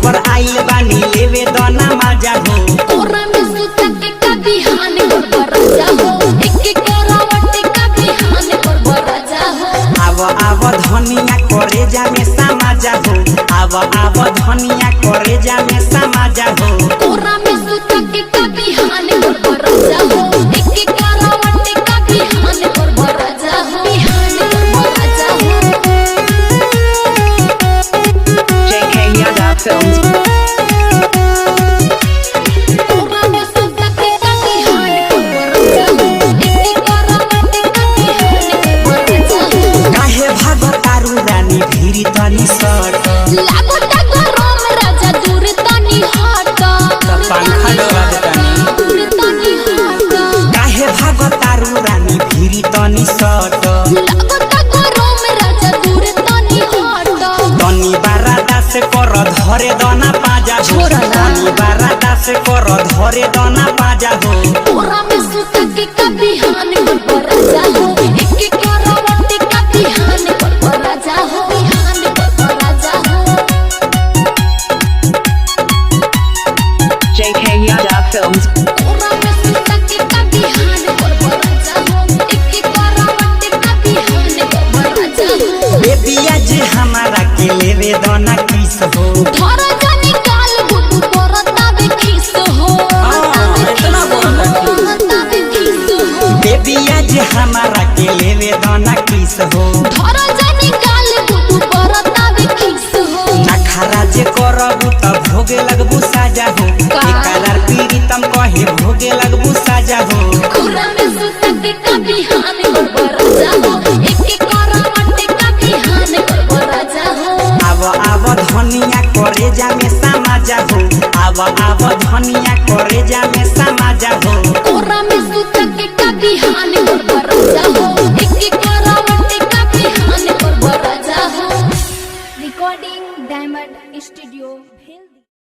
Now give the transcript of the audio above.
पर आइल बानी लेवे दना मजा हो। कोरा में सुता के कभी हान कर राजा हो, एक करवट कभी हान कर राजा हो। आव आव धनिया करे जा में समाजा हो, आव आव धनिया करे जा में समाजा हो। कोरा में सुता के कभी हान कर राजा हो, एक करवट कभी हान कर राजा हो, बिहान कर राजा हो। JK Yadav Films. कोरा में सुता के कभी हान कर राजा हो, एक करवट कभी हान कर राजा हो। काहे भागतारू रानी भीरी तनी सट, लागता गरम राजा दूर तनी हट, त पंखा डोला देतानी। दूर तनी हट। काहे भागतारू रानी भीरी तनी सट, लागता गरम राजा दूर तनी हट। तनी बारा दास कर धरे दना पाजा हो, छोरा ना। तनी बारा दास कर धरे दना पाजा हो। कोरा में सुता के कभी हान कर राजा हो, एक करवट कभी हान कर राजा हो, बिहान कर राजा हो। JK Yadav Films. कोरा में सुता के कभी हान कर राजा हो, एक करवट कभी हान कर राजा हो। बेबिया जे हमारा के लेवे दना किस हो, धरा जाने काल गुटु करता बे खिस हो, इतना बोलता करता बे खिस हो। बेबिया जे हमारा के लेवे दना किस हो। धरा जाने काल गुटु करता बे खिस हो। नखरा जे करबू त भोगे लगबू साजा हो, का? एकरार पीरितम कहे भोगे लगबू साजा हो। कोरा में सुता के कभी हान कर राजा हो, एक करवट कभी हान कर राजा हो। आव आव धनिया करे जा में समाजा हो, आव आव धनिया करे जा में